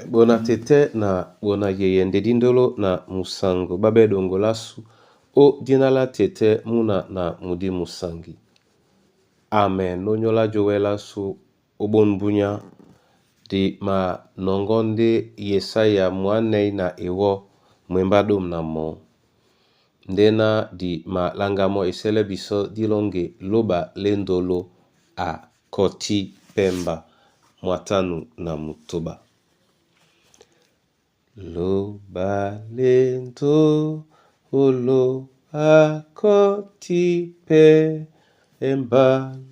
Bona tɛtɛ na bona yeyɛndɛ dindolo na musango babe dongolasu o dina la tɛtɛ muna na mudi musangi. Amen. Nonyola jowɛ lasu obon bunya di manɔŋgɔ ndé Yesaya mwǎnɛ́ na ewɔ́ mwembá ɗôm na mɔɔ́. Ndéná di malaŋgamɔ́ esɛlɛ́ bisɔ́ dílɔ́ŋgi lóɓa lé ndolo a kɔti pɛmba 57. Loba lé ndolo akɔti pɛmba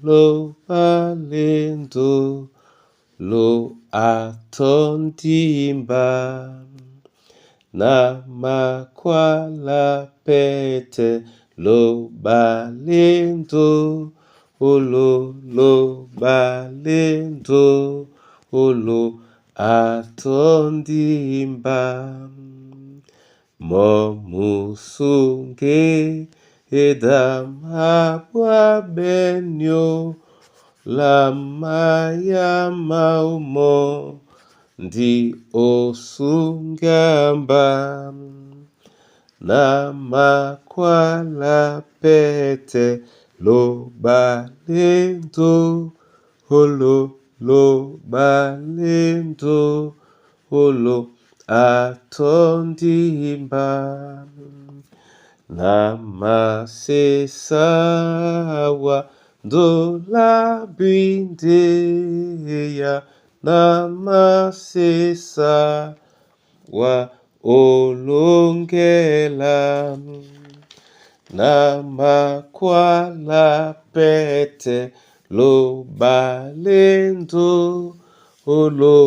loba lé ndolo atɔ́ndi mba na makwala pɛ́tɛ́ loba lé ndolo loba lé ndolo atɔ́ndi mba. Mɔ musunge eda mabwá bɛ́nio la mayámáō mɔ́ ndí ó súŋgea mba na makwala pɛ́tɛ́ loba lé ndolo loba lé ndolo atɔ́ndi mba. Na masesáwa ndola bwíndéya na masesáwa olóŋgɛla na makwala pɛ́tɛ́ loba lé ndolo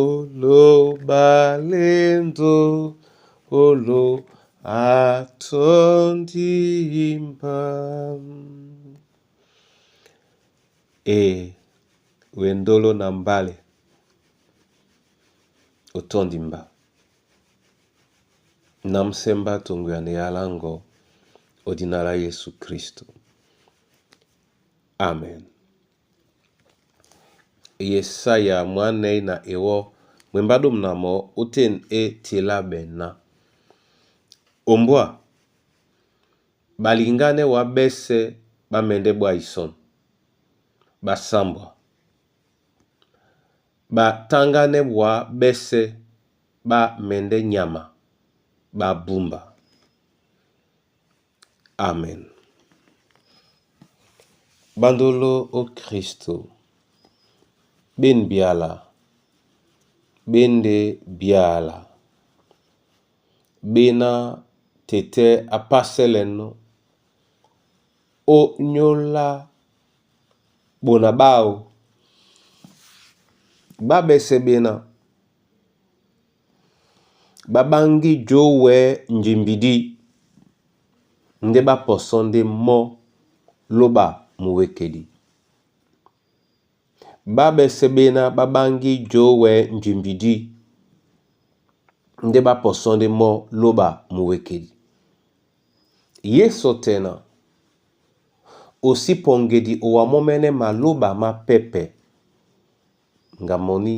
loba lé ndolo atɔ́ndi mba. E wendolo na mbálɛ otɔ́ndi mba. Namsɛ́ mbá toŋgoyano ealáŋgɔ ó dina lá Yesu Kristo. Amen. Yesaya mwǎnɛ́ na ewɔ́ mwembá ɗôm na mɔɔ́ ótên é teláɓɛ ná. Ombwá ɓaliŋgánɛ́ wǎ ɓɛ́sɛ̄ ɓá mɛndɛ́ ɓwá isɔ̂n, ɓá sámbwa. Ɓatáŋgánɛ́ wǎ ɓɛ́sɛ̄ ɓá mɛndɛ́ nyama ɓá búmba. Amen. Ɓándoló ó Kristo ɓên byala ɓé ndé byala ɓéná tɛtɛ́ á pásɛ́lɛnɔ́ ónyólá ɓona ɓáō ɓá ɓɛsɛ ɓéná ɓá ɓáŋgí jówɛ njimbidí ndé ɓá pɔsɔ́ ndé mɔ́ lóɓa muwekedi. Ɓá ɓɛsɛ ɓéná ɓá ɓáŋgí jówɛ njimbidí ndé ɓá pɔsɔ́ ndé mɔ́ lóɓa muwekedi. Yésu tɛna o sí pɔŋgedi owa mɔ́mɛ́nɛ́ malóɓa má pɛ́pɛ ŋga mɔní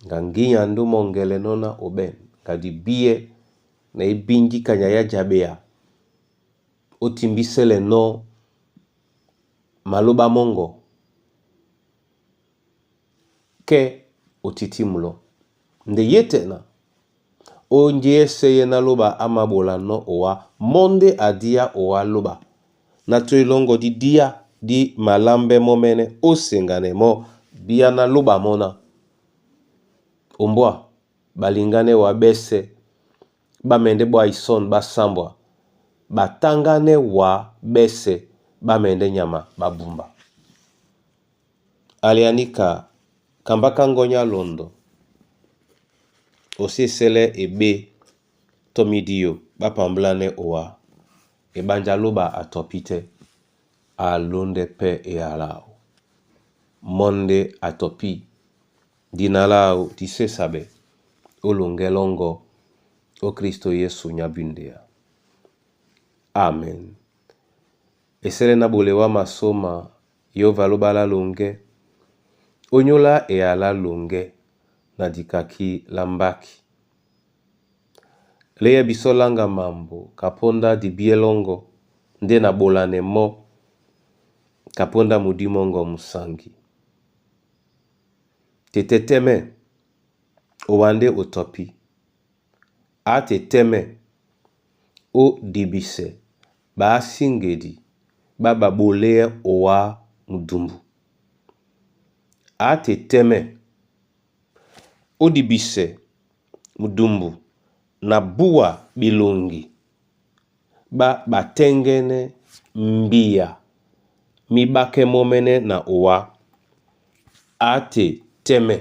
ŋga ŋgínya ndé ó mɔ́ŋgɛlɛnɔ́ ná o ɓɛ̂n ŋga dibíɛ́ na ebíŋgí kanyay á jaɓea ó timbísɛ́lɛnɔ́ malóɓá mɔ́ŋgɔ kɛ́ o titímulɔ́. Nde ye tɛna ó njeyɛ́sɛ̄ yɛ́ ná lóɓa á māɓolanɔ́ owá mɔ́ ndé a díá owá lóɓa ná tó ílɔ́ŋgɔ dí díá dí malámbɛ́ mɔ́mɛ́nɛ́ ó seŋganɛ mɔ́ bíá ná lóɓa mɔ́ ná. Ombwá ɓaliŋgánɛ́ wǎ ɓɛ́sɛ̄ ɓá mɛndɛ́ ɓwá isɔ̂n ɓá sámbwa. Ɓatáŋgánɛ́ wǎ ɓɛ́sɛ̄ ɓá mɛndɛ́ nyama ɓá búmba. Alianíka kambaka ŋgɔ́nyá lɔndɔ o sí esɛ́lɛ́ eɓé tɔ́ mídíyó ɓá pamblánɛ́ owá eɓánjá lóɓa a tɔpí tɛ́ a lóndɛ́ pɛ́ eyala áō. Mɔ́ ndé a tɔpí dina láō dí sésabɛ́ ó loŋgɛ́ lɔ́ŋgɔ́ ó Kristo Yesu nyá búndea. Amen. Esɛ́lɛ́ ná ɓolewá masóma Yehova lóɓa lá loŋgɛ́ ónyólá eyala loŋgɛ́. na dikaki lá mbáki. Léyɛ bisɔ́ lánga mambo kapóndá dibiɛlɔŋgɔ ndé na ɓolanɛ mɔ́ kapóndá mudí mɔ́ŋgɔ musaŋgi. Tɛtɛtɛ́mɛ́ owa ndé o tɔpí, á tɛtɛ́mɛ́ ó dibisɛ ɓaásíŋgedi ɓá ɓaɓolɛ́ɛ́ owá mudumbu. Á tɛtɛ́mɛ́ ó dibisɛ mudumbu na búwa ɓeloŋgi ɓá ɓatɛ́ŋgɛ́nɛ́ mbíya mí ɓákɛ́ mɔ́mɛ́nɛ́ na owá. Á tɛtɛ́mɛ́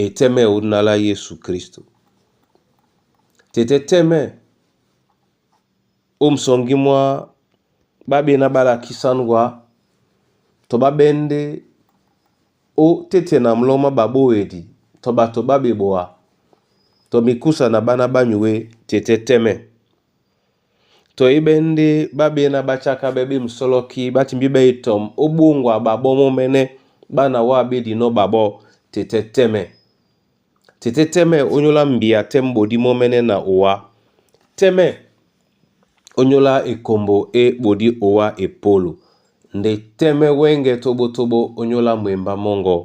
etɛ́mɛ́ ó dina lá Yésu Krísto. Tɛtɛtɛ́mɛ́ ó musɔŋgí mwá ɓá ɓéná ɓá lakísángbwá tɔ ɓá ɓɛ́ ndé ó téte na mlɔ́ mwá ɓaɓóedi tɔ ɓato ɓá ɓeboa tɔ mikúsa na ɓána ɓá nyué tɛtɛtɛ́mɛ́. Tɔ é ɓɛ́ ndé ɓá ɓéná ɓá tsákáɓɛ́ ɓé musɔ́lɔ́kí ɓá timbíbɛ́ etɔm ó ɓóŋgwa ɓaɓɔ́ mɔ́mɛ́nɛ́ ɓá na wá ɓé dinɔ́ ɓaɓɔ́ tɛtɛtɛ́mɛ́. Tɛtɛtɛ́mɛ́ ónyólá mbia tɛ́m ɓodí mɔ́mɛ́nɛ́ na owá. Tɛ́mɛ́ ónyólá ekombo é ɓodí owá epólo. Nde tɛ́mɛ́ wɛ́ŋgɛ̄ tóɓótóɓó ónyólá mwembá mɔ́ŋgɔ̄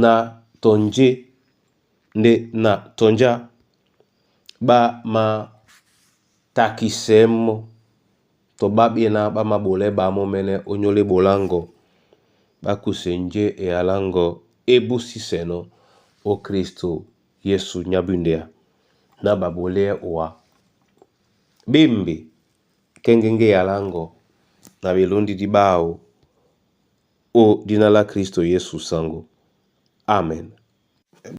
na tɔ njé nde na tɔ njá ɓá mátakisɛɛ́ mɔ́ tɔ ɓá ɓéná ɓá māɓolɛɛ́ ɓaá mɔ́mɛ́nɛ́ ónyólá eɓoláŋgɔ ɓá kusɛ njé eyaláŋgɔ ébúsísɛnɔ́ ó Krísto Yésu nyá búndɛ́á ná ɓaɓolɛ́ɛ́ owá. Ɓémbe kɛ́ŋgɛ́ŋgɛ́ eyaláŋgɔ na ɓelóndídí ɓáō ó dína lá Krísto Yésu saŋgó. Amen.